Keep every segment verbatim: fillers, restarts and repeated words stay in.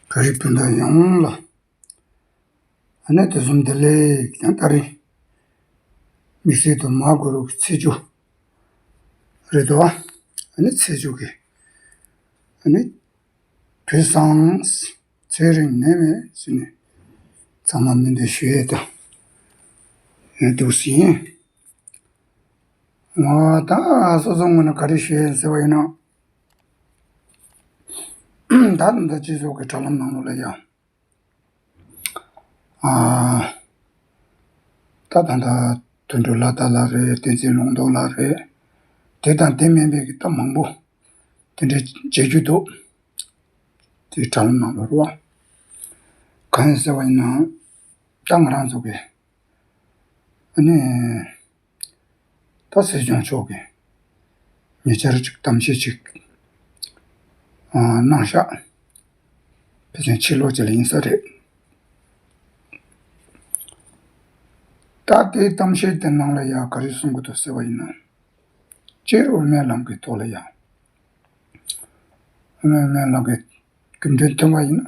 བོད་རིགས་སྤུན་ཟླ་ཡོངས་ལ། ཨ་ནི་དུས་གསུམ་བདེ་ལེགས། ཀྱང་ད་རེས་དམིགས་བསལ་དུ་མ་གུ་རུ་གི་ཚེས་བཅུ་རེད་དོ། ཨ་ནི་ཚེས་བཅུ་གི་ཨ་ནི་བོད་བཟང་ཚེ་རིང་ནད་མེད་ཟེར་ནས་ཚང་མ་སྨོན་འདུན་ཞུ་ཡས་དང་ཡོད་འདུག་ཟིན། ང་ད་སོ་སོ་ངོས་ནས་ག་རེ་ཞུ་ཡས་ཟེར་བ་ཡིན་ན། ད་ད་ལྟ་སྤྱི་ཚོགས་ཀྱི་དྲ་ལམ་ནང་ལོགས་ལ་ཡང་། ཨ། ད་ད་ལྟ་དོན་གྲུབ་ལྷ་དར་ལགས་རེད། བསྟན་འཛིན་ལུང་རྟོགས་ལགས་རེད། དེ་དང་དེ་མིན་པའི་གི་ད་མང་པོ་དེ་འདྲའི་མཇལ་རྒྱུ་འདུག་དེ་དྲ་ལམ་ནང་ལོགས་རེད་བ། གང་ཡིན་ཟེར་བ་ཡིན་ན། ད་ང་རང་ཚོ་གི་ཨ་ནི། ད་སྲིད་སྐྱོང་མཆོག་གིས་ཉེ་ཆར་ཅིག་གཏམ་བཤད་ཅིག་ཨ་གནང་ཤག་ཕལ་ཆེར་ཕྱི་ལོགས་ཅིག་ལ་ཡིན་ས་རེད། ད་དེའི་གཏམ་བཤད་དེ་ནང་ལ་ཡང་ག་རེ་གསུང་གི་འདུག་ཟེར་བ་ཡིན་ན། སྤྱིར་དབུ་མའི་ལམ་གྱི་ཐོག་ལ་ཡང་། དབུ་མའི་ལམ་གྱི་སྐུ་མགྲོན་ཐོན་པ་ཡིན་ན།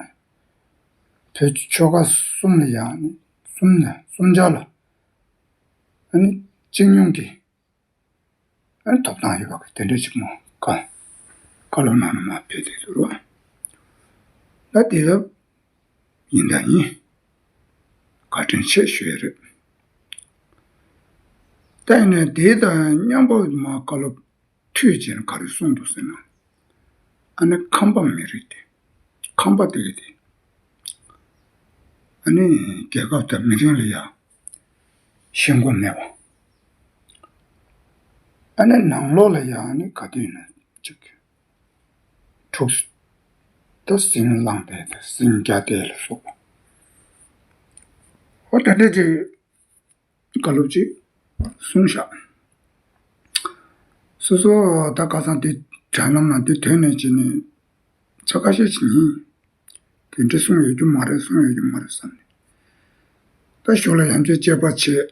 བོད་ཆོལ་ཁ་གསུམ་ལ་ཡང་ནི་གསུམ་ནས་གསུམ་ཆ་ལ་ཨ་ནི་སྤྱི་མྱོང་གི་ཨ་ནི་ཐོབ་ཐང་ཡོད་པ་གི་དེ་འདྲ་ཅིག་མོ་བཀའ་བཀའ་སློབ་གནང་ནས་མ་ཕེབས་དེ་འདུག་རོ། ད་དེ་ལ་ཡིན་ད་ཡིན། བཀའ་དྲིན་ཆེ་ཞུ་ཡ་རེད། ད་ཡིན་ནའི་དེ་དང་མཉམ་པོ་མ་བཀའ་སློབ་ཐོས་བྱས་ནས་ག་རེ་གསུངས་འདུག་ཟེར་ན། ཨ་ནི་ཁམས་པ་མི་རིགས་དེ། ཁམས་པ་དེ་གི་དེ། ཨ་ནི་རྒྱལ་ཁབ་དང་མི་རིགས་ལ་ཡ་ཞེན་ཁོག་མེད་པ། ཨ་ནི་ནང་ལོགས་ལ་ཡ་ཨ་ནི་ག་དུས་ན་ཅིག་འཁྲུག་ད་ཟིང་ལངས་པས་ད་ཟིང་རྒྱག་དེ་ལ་སོགས་པ། ཨོ་དེ་འདྲ་ཅིག་བཀའ་སློབ་ཅིག་གསུངས་བཞག་སོ་སོ་ད་ཁ་སང་དེ་དྲ་ལམ་ནང་དེ་ཐོན་ནས་ཅི་ནས་ཚ་ཁ་ཤས་ཅིག་ཡིན། དེ་འདྲ་གསུངས་ཡོད་རྒྱུ་མ་རེད། གསུངས་ཡོད་རྒྱུ་མ་རེད་བསམ་ནས། ད་ཞོར་ལ་ཡང་བསྐྱར་དཔྱད་པ་བྱས།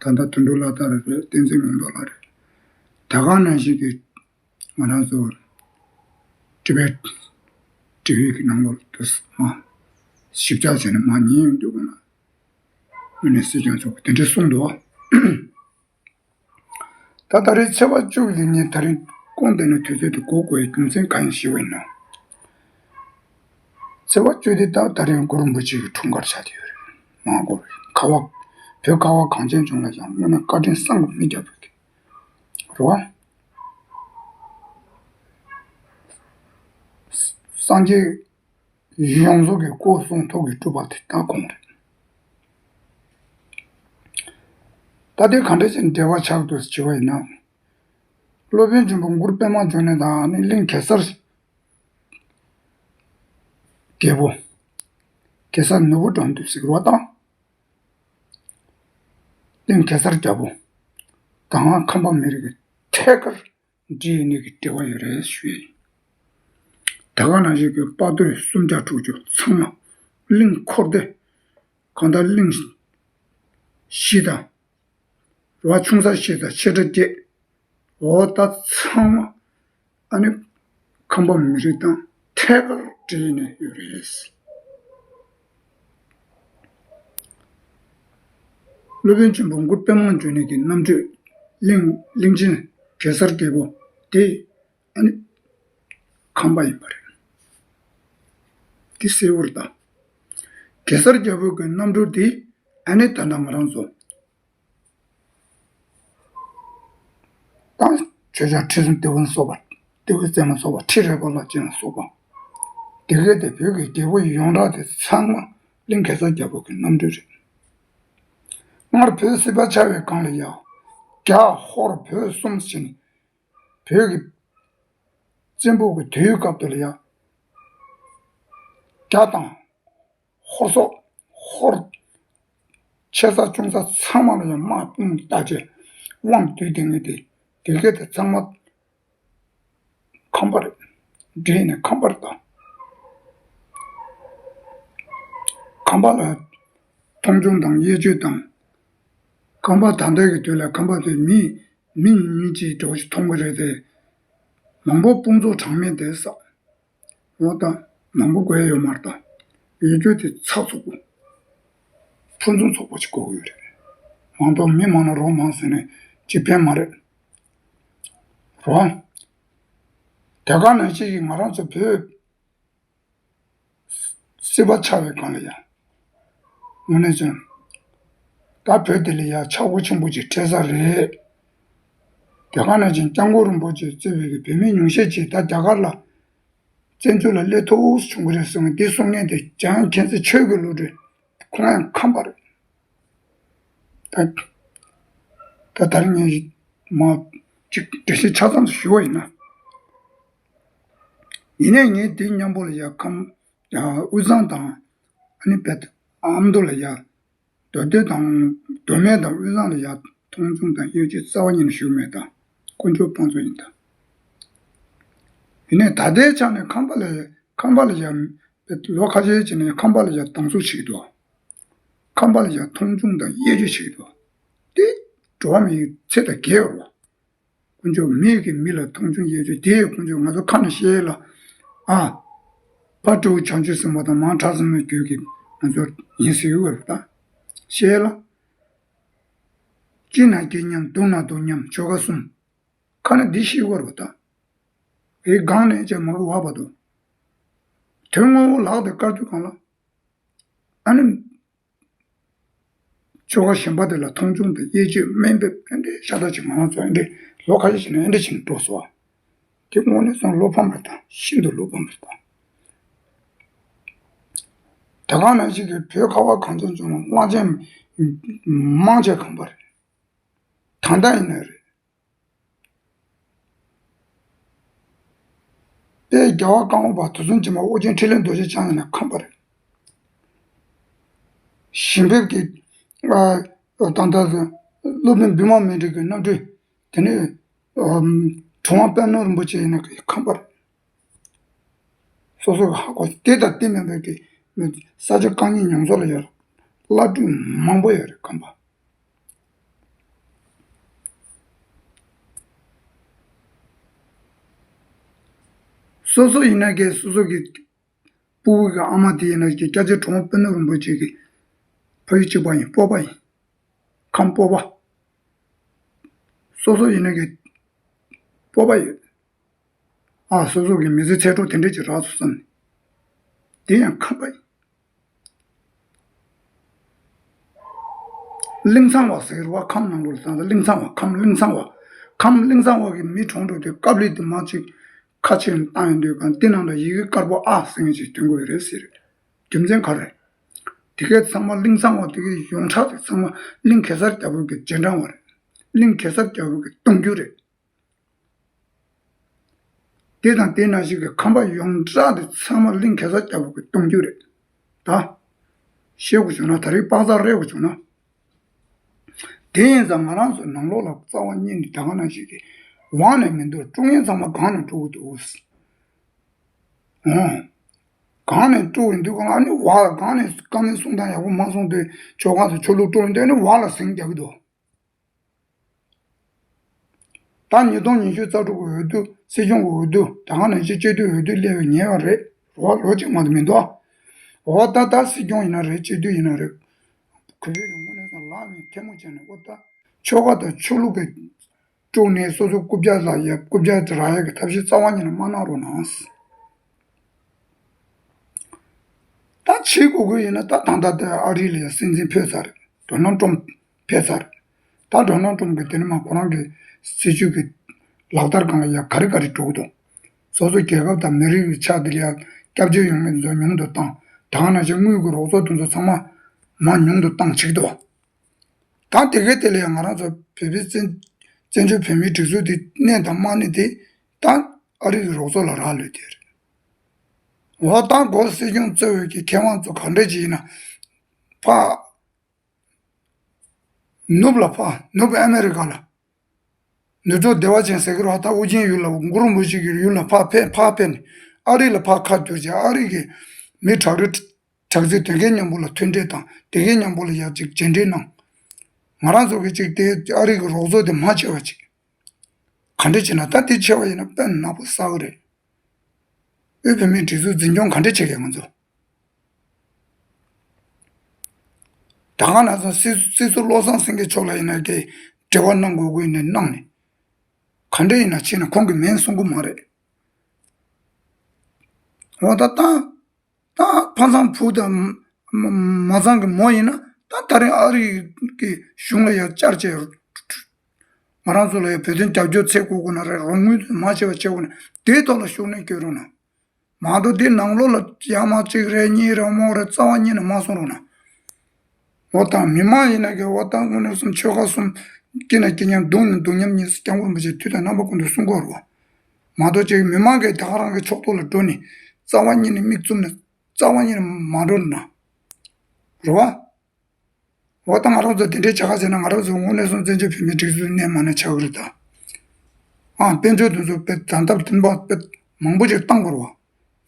ད་ལྟ་དོན་གྲུབ་ལྷ་དར་རེད། བསྟན་འཛིན་ལུང་རྟོགས་ལགས་རེད། ད་ག་ནང་བཞིན་གྱི་ང་རང་ཚོ་ཊི་བེཊ་ཊི་ཝི་གི་ནང་ལོགས་དུ་མ་ཞིབ་ཆ་བྱས་ནས་མ་ཉན་ཡོང་དུས་ཀྱང་། དངོས་གནས་སྲིད་སྐྱོང་མཆོག་གིས་དེ་འདྲ་གསུངས་འདུག་ད་ད་རེས་ཚེས་པ་བཅུ་གི་ཉིན་ད་རེས་སྐུ་མདུན་ནས་དུས་ཚོད་དེ་འགོར་དགོས་པའི་རྒྱུ་མཚན་གང་ཡིན་ཞུས་པ་ཡིན་ན། ཚེས་པ་བཅུ་དེ་ད་ད་རེས་གུ་རུ་རིན་པོ་ཆེ་གི་འཁྲུངས་སྐར་ཆགས་ཀྱི་ཡོད་རེད། མ་གོ་བའི་ཁ་བ་བོད་ཁ་བ་གངས་ཅན་ལྗོངས་ལ་ཡང་དངོས་གནས་བཀའ་དྲིན་བསམ་གྱིས་མི་ཁྱབ་པའི་རེད་བ། སངས་རྒྱས་ཡོངས་རྫོགས་ཀྱི་སྐུ་གསུང་ཐུགས་ཀྱི་སྤྲུལ་པ་དེ་ད་ཁོང་རེད། ད་དེ་ག་འདྲ་ཞིག་འབྲེལ་བ་ཆགས་འདུག་ཞུ་བ་ཡིན་ན། སློབ་དཔོན་ཆེན་པོ་གུ་རུ་པདྨ་འབྱུང་གནས་དང་ནི་གླིང་གེ་སར་རྒྱལ་པོ། གེ་སར་ནོར་བུ་དགྲ་འདུལ་ཟེར་བ་དང་། གླིང་གེ་སར་རྒྱལ་པོ་དང་ཁམས་པ་མི་རིགས་ཀྱི་ཐད་ཀར་འདྲེས་ནས་ཀྱི་འབྲེལ་བ་ཡོད་རེད་ཞུས། ད་ག་ནང་བཞིན་གྱི་དཔའ་རྟུལ་སུམ་བརྒྱ་དྲུག་ཅུ་ཚང་མ་གླིང་འཁོར་སྡེ་གང་ལྟར་གླིང་བཞི་དང་ར་ཆུང་ས་བཞི་དང་ཆེ་ཕྲ་བརྒྱད། འོ་ད་ཚང་མ་ཨ་ནི་ཁམས་པ་མི་རིགས་དང་ཐད་ཀར་འབྲེལ་ནས་ཡོད་རེད། སློབ་དཔོན་ཆེན་པོ་གུ་རུ་པདྨ་འབྱུང་གནས་ཀྱི་རྣམ་སྤྲུལ་གླིང་གླིང་ཆེན་གེ་སར་རྒྱལ་པོ་དེ་ཨ་ནི་ཁམས་པ་ཡིན་པ་རེད། དེ་གསལ་པོ་རེད་ད། གེ་སར་རྒྱལ་པོ་གི་རྣམ་སྤྲུལ་དེ་ཨ་ནི་ད་ལྟ་ང་རང་ཚོ་དང་ཆོས་རྒྱལ་ཁྲི་སྲོང་ལྡེ་བོ་ལ་སོགས་པ། ལྡེ་བོ་རྩེ་མོ་ལ་སོགས་པ། ཁྲི་རལ་པ་ལ་ཅན་ལ་སོགས་པ། དེ་གས་དེ་བོད་ཀྱི་རྒྱལ་པོ་ཡོངས་གྲགས་དེ་ཚང་མ་གླིང་གེ་སར་རྒྱལ་པོ་གི་རྣམ་སྤྲུལ་རེད། སྔར་བོད་སྲིད་པ་ཆགས་པའི་སྒང་ལ་ཡང་རྒྱ་ཧོར་བོད་གསུམ་ཟེར་ནས་བོད་ཀྱི་བཙན་པོ་གི་དུས་སྐབས་དེ་ལ་ཡང་རྒྱ་དང་ཧོར་སོག་ཧོར་ཆེ་ས་ཆུང་ས་ཚང་མ་ལ་ཡང་དམག་དཔུང་བཏགས་བྱས་དབང་བསྡུས་བསྡད་མཁན་དེ་དེ་གས་དེ་ཚང་མ་ཁམས་པ་རེད། འདྲེས་ནས་ཁམས་པ་རེད་ད། ཁམས་པ་ལ་མཐོང་ཆུང་དང་གཡས་གཡོ་དང་། ཁམས་པ་ད་ལྟ་གི་དུས་ལ་ཁམས་པ་དེ་མི་མི་མི་གཅིག་འདྲ་བོ་ཞིག་མཐོང་གི་རེད་དེ། མང་པོ་དཔུང་ཚོགས་གྲངས་མེད་དེ་ས། འོ་ད། མང་པོ་དགོས་ཡོད་མ་རེད་ད། ཡོད་རྒྱུ་དེ་ཚགས་ཚུད་པོ། ཕུན་སུམ་ཚོགས་པོ་ཅིག་དགོས་ཀྱི་ཡོད་རེད། མང་དུ་མི་མང་ན་རོགས་མང་ཟེར་ནས་ཅི་ཕན་མ་རེད། རོགས། དེ་ག་ནང་བཞིན་གྱི་ང་རང་ཚོ་བོད་སྲིད་པ་ཆགས་པའི་སྒང་ལ་ཡ། དངོས་གནས་བྱུང་། ད་བོད་དེ་ལ་ཡ་ཆག་སྒོ་ཆེན་པོ་ཅིག་འཕྲད་ས་རེད། དེ་ག་ནང་བཞིན་སྐྱབས་མགོན་རིན་པོ་ཆེ་གཙོས་པའི་བོད་མི་ཉུང་ཤས་ཅིག་ད་རྒྱ་གར་ལ་བཙན་བྱོལ་ལ་སླེབས་ཐུབ་བྱུང་གི་རེད་གསུངས། འདི་གསུང་མཁན་དེ་ཡང་མཁྱེན་བརྩེ་ཆོས་ཀྱི་བློ་གྲོས། ཁོང་ཡང་ཁམས་པ་རེད། ད་ད་ད་རིང་ངས་མ་ཅིག་འགྲེལ་བཤད་ཆ་ཚང་དུ་ཞུ་བ་ཡིན་ན། ཡིན་ནའི་ངས་དེ་མཉམ་པོ་ལ་ཡ་ཁམས་ཡ་དབུས་གཙང་དང་ཨ་ནི་བལ་ཨ་མདོ་ལ་ཡ། མདོ་སྟོད་དང་མདོ་སྨད་དང་དབུས་གཙང་ལ་ཡ་མཐོང་ཆུང་དང་བརྙས་བཅོས་རྩ་བ་ཉིད་ནས་ཞུ་མེད་ད། དཀོན་མཆོག་དཔང་བཙུགས་ཡིན་ད། ཡིན་ནའི་ད་ལྟའི་ཆ་ནས་ཁམས་པ་ལ་ཁམས་པ་ལ་ཡ་ལོ་ཁ་ཤས་ཕྱིན་ནས་ཁམས་པ་ལ་ཡ་སྡང་ཟུག་བྱེད་ཀྱི་འདུག་ཁམས་པ་ལ་ཡ་མཐོང་ཆུང་དང་བརྙས་བཅོས་བྱེད་ཀྱི་འདུག་དེ་འགྲོ་བ་མིའི་ཚེ་དང་འགལ་བ་རེད། དཀོན་མཆོག་མིག་གིས་མི་ལ་མཐོང་ཆུང་བརྙས་བཅོས་དེ་དཀོན་མཆོག་ང་ཚོ་ཁ་ནས་བཤད་ཡས་ལ། ཨ། ཕ་སྤྲེའུ་བྱང་ཆུབ་སེམས་དཔའ་དང་མ་ཁྲག་སྲིན་མོའི་རྒྱུད་ཀྱི་ང་ཚོ་ཡིན་ཟེར་གྱི་ཡོད་རེད་ད། བཤད་ཡས་ལ། སྐྱིད་ན་སྐྱིད་མཉམ་སྡུག་ན་སྡུག་མཉམ་ཆོལ་ཁ་གསུམ། ཁ་ནས་འདི་ཤེས་དགོས་རེད་ད། རེད་སྒང་ནས་ཅང་མ་གི་བ་བ་དོ། དོན་དངོས་པོ་ལག་དེ་བཀར་དུས་གང་ལ། ཨ་ནི། ཆོལ་ཁ་གཞན་པ་དེ་ལ་མཐོང་ཆུང་དང་དབྱེ་འབྱེད་དམན་འབེབས་ཨེ་འདྲའི་ཤ་སྟག་ཅིག་ང་རང་ཚོ་ཨེ་འདྲའི་ལོ་ཁ་ཤས་ཤིག་ནས་ཨེ་འདྲ་ཞིག་འགྲོ་སོང་བ། དེ་དངོས་གནས་སོང་བློ་ཕམ་རེད་ད། ཤིན་ཏུ་བློ་ཕམ་རེད་ད། དེ་ག་ནང་བཞིན་གྱི་བོད་ཁ་བ་གངས་ཅན་ལྗོངས་ལ་གླང་ཆེན་མང་ཆེ་གང་པ་རེད། ད་ལྟ་ཡིན་ན་རེད། དཔལ་རྒྱལ་བ་ཀརྨ་པ་དུས་གསུམ་མཁྱེན་པ་ཨོ་རྒྱན་འཕྲིན་ལས་རྡོ་རྗེ་འཆང་ཡིན་ན་ཁམས་པ་རེད། ཞིང་ཕེབས་ཀྱི་ད་ལྟ་སློབ་དཔོན་བི་མ་མཎྜལ་གྱི་རྣམ་སྤྲུལ་དེ་ནས་གྲུབ་དབང་དཔལ་ནོར་རིན་པོ་ཆེ་ཡིན་ན་ཁམས་པ་རེད། སོ་སོ་གི་ཧ་གོ་དེ་དང་དེ་མིན་པའི་གི་ས་ཆ་རྐང་གཉིས་ཉམས་གསོ་ལ་ཡོད་བླ་སྤྲུལ་མང་པོ་ཡོད་རེད་ཁམས་པ། སོ་སོ་ཡིན་ན་གི་སོ་སོ་གི་སྤུ་གུ་གི་ཨ་མ་དེ་ཡིན་ན་གི་སྐྱབས་རྗེ་གྲུབ་དབང་དཔལ་ནོར་རིན་པོ་ཆེ་གི་ཕ་ཡུལ་གཅིག་པ་ཡིན། སྤོབས་པ་ཡིན། ཁམས་སྤོབས་པ། སོ་སོ་ཡིན་ན་གི་སྤོབས་པ་ཡོད། ཨ་སོ་སོ་གི་མི་ཚེ་ཚེ་སྲོག་དེ་འདྲས་ཀྱི་རག་སོང་བསམ་ནས། དེ་ཡང་ཁམས་པ་ཡིན། གླིང་ཚང་བ་ཟེར་བ་ཁམས་ནང་ལོགས་ལ་ཚང་ད། གླིང་ཚང་བ་ཁམས་གླིང་ཚང་བ། ཁམས་གླིང་ཚང་བ་གི་མི་གྲོངས་འགྲོ་དུས་དཀར་པོའི་དེ་མ་ཅིག་ཁ་ཕྱེ་བཏང་ཡོང་དུས་གང་དེ་ནང་ལ་ཡི་གེ་དཀར་པོ་ཨ་ཟེར་མཁན་ཅིག་ཐོན་གྱི་ཡོད་རེད་ཟེར། རྒྱུ་མཚན་ག་རེ། དེ་གའི་ཚང་མ་གླིང་ཚང་བ་དེ་གའི་ཡོངས་གྲགས་དེ་ཚང་མ་གླིང་གེ་སར་རྒྱལ་པོ་གི་རྗེས་འབྲང་བ་རེད། གླིང་གེ་སར་རྒྱལ་པོ་གི་གདུང་རྒྱུད་རེད། དེ་དང་དེ་ནང་བཞིན་གྱི་ཁམས་པ་ཡོངས་གྲགས་དེ་ཚང་མ་གླིང་གེ་སར་རྒྱལ་པོ་གི་གདུང་རྒྱུད་རེད། ད། ཤེས་དགོས་བྱུང་ན་ད་རེས་དཔག་ཚགས་རེད་དགོས་བྱུང་ན། དེ་ཡིན་ཙང་ང་རང་ཚོ་ནང་ལོགས་ལ་རྩ་བ་ཉིད་ནས་ད་ག་ནང་བཞིན་གྱི་དབང་ནས་མི་འདུག་དཀྲུག་མཁན་ཚང་མ་སྒང་ནས་དཀྲུག་གི་འདུག་ཨོ། སྒང་ནས་དཀྲུག་གི་འདུག་ག་ཨ་ནི་བར་ལ་སྒང་ནས་བཀའ་མོལ་གསུང་སྟངས་ཡག་པོ་མ་གསུངས་དུས་ཆོལ་ཁ་དང་ཆོས་ལུགས་དཀྲུག་གི་འདུག་ཨ་ནི་བར་ལ་ཟིང་རྒྱག་གི་འདུག་ད་ཉིས་སྟོང་ཉི་ཤུ་རྩ་དྲུག་གི་འོས་བསྡུ་སྲིད་སྐྱོང་གི་འོས་བསྡུ་ད་ག་ནང་བཞིན་སྤྱི་འཐུས་འོས་བསྡུ་སླེབས་པའི་ཉེ་བ་རེད། རོགས་ལོ་གཅིག་མ་གཏོགས་མི་འདུག་འོ་ད་ད་སྲིད་སྐྱོང་ཡིན་ན་རེད། སྤྱི་འཐུས་ཡིན་ན་རེད། གུས་པའི་ཡོང་ངོ་ནས་སོང་ལག་གཉིས་ཐལ་མོ་བྱས་ནས་འོ་ད་ཆོལ་ཁ་དང་ཆོས་ལུགས་ཀྱི་དཀྲུག་ནས་སོ་སོ་རྐུབ་བཀྱག་ལ་ཡ་རྐུབ་བཀྱག་རག་ཡ་གི་ཐབས་ཤེས་རྩ་བ་ཉིད་ནས་མ་གནང་རོགས་གནང་། ད་བྱེད་དགོས་དགོས་ཡིན་ན་ད་ད་ལྟ་དེ་ཨ་རི་ལ་ཡ་སྲིད་འཛིན་ཕེབས་ཚར་རེད། ཌོ་ནལ་ཊམ་ཕེབས་ཚར་རེད། ད་ཌོ་ནལ་ཊམ་གི་དེ་ནས་མ་ཁོ་རང་གི་སྲིད་ཇུས་ཀྱི་ལག་བསྟར་སྒང་ལ་ཡ་ག་རེ་ག་རེ་འགྲོ་གི་འདུག་སོ་སོ་རྒྱལ་ཁབ་དང་མི་རིགས་ཀྱི་ཆ་དེ་ལ་ཡ་སྐྱབས་བཅོལ་ཡོང་མཁན་ཚོ་ཉུང་དུ་བཏང་། ད་ག་ནང་བཞིན་དངུལ་གྱི་རོགས་ཚོགས་དེ་ཚོ་ཚང་མ་མ་ཉུང་དུ་བཏང་བྱེད་ཀྱི་འདུག་ད་དེ་གའི་དེ་ལ་ཡང་ང་རང་ཚོ་བོད་པའི་བཙན་བཙན་བྱོལ་བོད་མིའི་སྒྲིག་འཛུགས་དེ་གནས་དང་མ་གནས་དེ་ད་ཨ་རི་གི་རོགས་ཚོགས་ལ་རག་ལུས་དེ་རེད། འོ་ད་སྒོ་སྲིད་སྐྱོང་གཙོས་པའི་གི་མཁས་དབང་ཚོ་ག་འདྲ་ཅིག་ཡིན་ན་ཕ་ནུབ་ལ་ཕ་ནུབ་ཨ་མེ་རི་ཀ་ལ་ནུབ་ཕྱོགས་བདེ་བ་ཅན་ཟེར་གི་རེད་བ། ད་ཨུ་རྒྱན་ཡུལ་ལ་གུ་རུ་རིན་པོ་ཆེ་གི་ཡུལ་ལ་ཕ་ཕེབས་ཕ་ཕེབས་ནས་ཨ་རི་ལ་ཕ་ཁ་བསྒྱུར་བྱས་ཨ་རི་གི་མི་དྲག་རི་དྲག་རྩལ་དེ་གའི་མཉམ་པོ་ལ་མཐུན་འབྲེལ་དང་དེ་གའི་མཉམ་པོ་ལ་ཡར་ཅིག་རྗེས་འབྲེལ་གནང་། ང་རང་ཚོ་གི་ཅིག་དེ་ཨ་རི་གི་རོགས་ཚོགས་དེ་མ་ཆེ་བ་ཅིག་ག་འདྲ་བྱས་ན་ད་དེ་ཆེ་བ་ཡིན་ན་དཔེ་ནག་པོ་ཟ་གི་རེད། དབུས་བོད་མིའི་སྒྲིག་འཛུགས་འཛིན་སྐྱོང་ག་འདྲ་བྱེད་མཁན་ང་ཚོ། ད་ག་ན་ཚོ་སྲིད་སྲིད་ཟུར་བློ་བཟང་སེང་གེ་མཆོག་ལ་ཡིན་ན་གི་འབྲེལ་བ་གནང་དགོས་དགོས་ཡིན་ན་གནང་ནས། ག་འདྲ་ཡིན་ན་བྱས་ན་ཁོང་གིས་མིན་གསུང་གི་མ་རེད། འོ་ད་ད། ད་ཕ་ཚང་བུ་དང་མ་མ་ཚང་གི་མོ་ཡིན་ན་ད་ད་རིང་ཨ་རི་གི་གཞུང་ལ་ཡང་བཅར་བྱས། ང་རང་ཚོ་ལ་ཡང་བོད་དོན་རྒྱབ་སྐྱོར་བྱེད་དགོས་དགོས་ན་རེད། རོགས་དངུལ་མ་བྱས་པ་བྱེད་དགོས་ན་དེའི་ཐོག་ལ་ཤུགས་སྣོན་སྐྱོན་རོགས་གནང་། མ་གཏོགས་འདི་ནང་ལོགས་ལ་ཡ་མ་གཅིག་རེ་གཉིས་རེ་མོ་རེ་རྩ་བ་ཉིད་ནས་མ་གསུང་རོགས་གནང་། འོ་ད་མི་མང་ཡིན་ན་གི་འོ་ད་དངོས་གནས་གསུམ་ཆོལ་ཁ་གསུམ་སྐྱིད་ན་སྐྱིད་མཉམ་སྡུག་ན་སྡུག་མཉམ་གཉིས་སུ་སྐྱབས་མགོན་རིན་པོ་ཆེ་དུས་དང་རྣམ་པ་ཀུན་ཏུ་གསུང་གི་ཡོད་རེད་བ། མ་གཏོགས་ཅིག་མི་མང་གིས་ད་ག་རང་གི་ཕྱོགས་གཏོགས་ལ་འགྲོ་ནས་རྩ་བ་ཉིད་ནས་མིག་བཙུམ་ནས་རྩ་བ་ཉིད་ནས་མ་འགྲོ་ན། རེད་བ། འོ་ད་ང་རང་ཚོ་དེ་འདྲའི་བྱ་ག་བྱས་ན་ང་རང་ཚོ་དངོས་གནས་སོང་བཙན་བྱོལ་བོད་མིའི་སྒྲིག་འཛུགས་གནས་མ་གནས་ཆགས་ཀྱི་རེད་ད། ཨ་དཔལ་འབྱོར་དེ་ཚོ་དཔེ་ད་ལྟ་བདུན་པ་དཔེ་མང་པོ་ཅིག་བཏང་དགོས་རེད་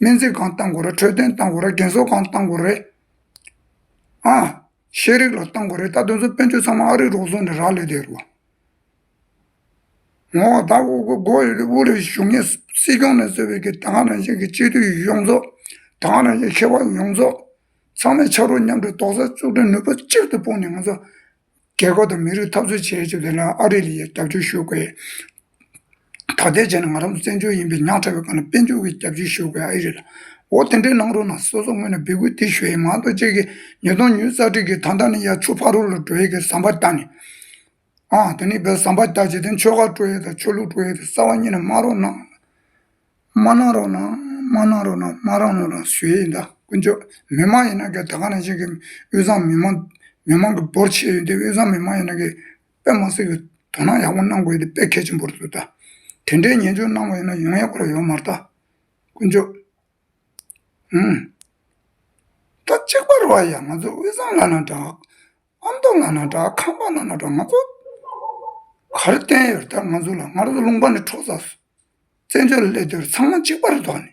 བ། སྨན་རྩིས་གང་བཏང་དགོས་རེད། འཕྲོད་བསྟེན་བཏང་དགོས་རེད། རྒན་གསོ་གང་བཏང་དགོས་རེད། ཨ། ཤེས་རིག་ལ་བཏང་དགོས་རེད། ད་དེ་ཚོ་དཔལ་འབྱོར་ཚང་མ་ཨ་རིའི་རོགས་ཚོགས་ནས་རག་ལས་བསྡད་རེད་བ། ངོ་ད་འུ་གོ་གོ་ཡོད་དེ་དབུ་རུ་བཞུགས་མཁན་སྲིད་སྐྱོང་ནས་གཙོས་པའི་གི་ད་ག་ནང་བཞིན་གྱི་སྤྱི་འཐུས་ཡོངས་རྫོགས། ད་ག་ནང་བཞིན་མཁས་པ་ཡོངས་རྫོགས། ཚང་མས་ཕྱག་རོགས་མཉམ་འབྲེལ་རྡོག་རྩ་གཅིག་སྒྲིལ་ནུས་པ་གཅིག་ཏུ་སྤུངས་ནས་ང་ཚོ་རྒྱལ་ཁབ་དང་མི་རིགས་འཐབ་རྩོད་བྱེད་ཆེད་དེ་ལ་ཨ་རི་ལ་ཡ་རྒྱབ་སྐྱོར་ཞུ་དགོས། ད་ལྟའི་ཆ་ནས་ང་རང་ཚོ་བཙན་བྱོལ་ཡིན་པའི་ཉག་ཕྲ་བའི་སྒང་ལ་དཔལ་འབྱོར་གྱི་རྒྱབ་སྐྱོར་ཞུ་དགོས་ཨ་ཡི་རེད་ལ། འོ་དེ་འདྲའི་གནང་རོགས་གནང་། སོ་སོ་ངོས་ནས་འབོད་སྐུལ་དེ་ཞུ་ཡི་མ་གཏོགས་ཅིག་གི་ཉིས་སྟོང་ཉི་ཤུ་རྩ་དྲུག་གི་ད་ལྟ་ནས་ཡ་ཆུ་ཕ་རོལ་ལ་འགྲོ་ཡི་གི་ཟམ་པ་བཏགས་ནས། ཨ་དེ་ནས་བས་ཟམ་པ་བཏགས་བྱས་དེ་ཆོལ་ཁ་སྤྲོ་ཡས་དང་ཆོས་ལུགས་སྤྲོ་ཡས་དེ་རྩ་བ་ཉིད་ནས་མ་རོགས་གནང་། མ་གནང་རོགས་གནང་། མ་གནང་རོགས་གནང་། མ་རོགས་གནང་རོགས་ཞུ་ཡས་ཡིན་ད་དཀོན་མཆོག་མི་མང་ཡིན་ན་ག་ད་ག་ནང་བཞིན་གྱི་དབུས་གཙང་མི་མང་མི་མང་གི་འབོར་ཆེ་ཡོད་དེ་དབུས་གཙང་མི་མང་ཡིན་ན་གི་དཔེ་མ་སྲིད་ཀྱི་དོ་སྣང་ཡག་པོ་གནང་དགོས་དེ་དཔེ་གལ་ཆེན་པོ་རེད་འདུག་ད། དེ་འདྲའི་ཉེས་འཛུགས་གནང་བ་ཡིན་ན་ཡོང་ཡག་ཁོ་ར་ཡོད་མ་རེད་ད། དཀོན་མཆོག་ཨུམ། ད་གཅིག་པ་རེད་བ་ཡ། ང་ཚོ་དབུས་གཙང་ལབ་ན་འདྲ། ཨ་མདོ་ལབ་ན་འདྲ། ཁམས་པ་ལབ་ན་འདྲ། ང་ཚོ་ག་རེ་བསྟན་ཡོད་ད་ང་ཚོ་ལ། ང་རང་ཚོ་ལུང་པ་ནས་འཕྲོག་ཚར་སོང་། བཙན་བྱོལ་ལ་སླེབས་དུས་ཚང་མ་གཅིག་པ་རེད་དོ་ནི།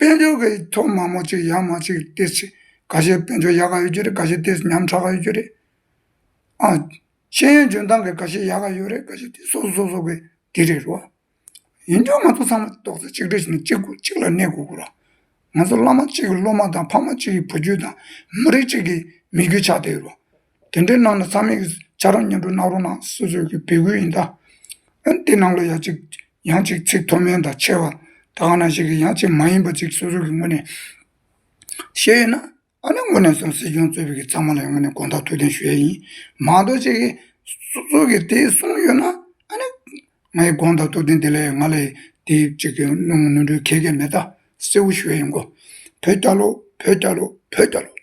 དཔལ་འབྱོར་གྱི་ཐོག་མ་མོ་གཅིག་ཡ་མ་གཅིག་དེ་ཆེ། ཁ་ཤས་དཔལ་འབྱོར་ཡག་ག་ཡོད་རྒྱུ་རེད། ཁ་ཤས་དེ་ཉམ་ཕྲ་ག་ཡོད་རྒྱུ་རེད། ཨ། ཤེས་ཡོན་འཇོན་ཐང་གི་ཁ་ཤས་ཡག་ག་ཡོད་རེད། ཁ་ཤས་དེ་སོ་སོ་སོ་སོ་གི་དེ་རེད་རོ། ཡིན་ཀྱང་ང་ཚོ་ཚང་མ་རྡོག་རྩ་གཅིག་སྒྲིལ་བྱས་ནས་གཅིག་གཅིག་ལ་གནས་དགོས་དགོས་ར། ང་ཚོ་བླ་མ་གཅིག་གི་སློབ་མ་དང་། ཕ་མ་གཅིག་གི་བུ་རྒྱུད་དང་། མི་རིགས་གཅིག་གི་མི་རྒྱུད་ཆགས་བསྡད་ཡོད་ར། དེ་འདྲའི་ནང་ནས་ཚང་མས་ཕྱག་རོགས་མཉམ་འགྲོ་གནང་རོགས་གནང་། སོ་སོའི་གི་འབོད་སྐུལ་ཡིན་ད། ཨ་ནི་དེ་ནང་ལ་ཡང་གཅིག་ཡང་གཅིག་ཚིག་མཐོ་དམན་དང་ཆེ་བ། ད་ག་ནང་བཞིན་གྱི་ཡང་གཅིག་མ་ཡིན་པ་གཅིག་སོ་སོ་གི་ངོས་ནས་བཤད་ཡོད་ན། ཨ་ནི་དངོས་གནས་སོང་སྲིད་སྐྱོང་གཙོས་པའི་གི་ཚང་མ་ལ་ཡང་དངོས་གནས་དགོངས་དག་ཐུགས་བདེན་ཞུ་ཡ་ཡིན། མ་གཏོགས་ཅིག་གིས་སོ་སོ་གིས་དེ་གསུངས་ཡོད་ན་ཨ་ནི་ངའི་དགོངས་དག་ཐུགས་བདེན་དེ་ལ་ང་ལ་དེ་ཅིག་གི་གནོང་ནོར་འཁྲུལ་ག་གེ་མེད། ད་གསལ་བོ་ཞུ་ཡ་ཡིན་གོ། བོད་རྒྱལ་ལོ། བོད་རྒྱལ་ལོ། བོད་རྒྱལ་ལོ།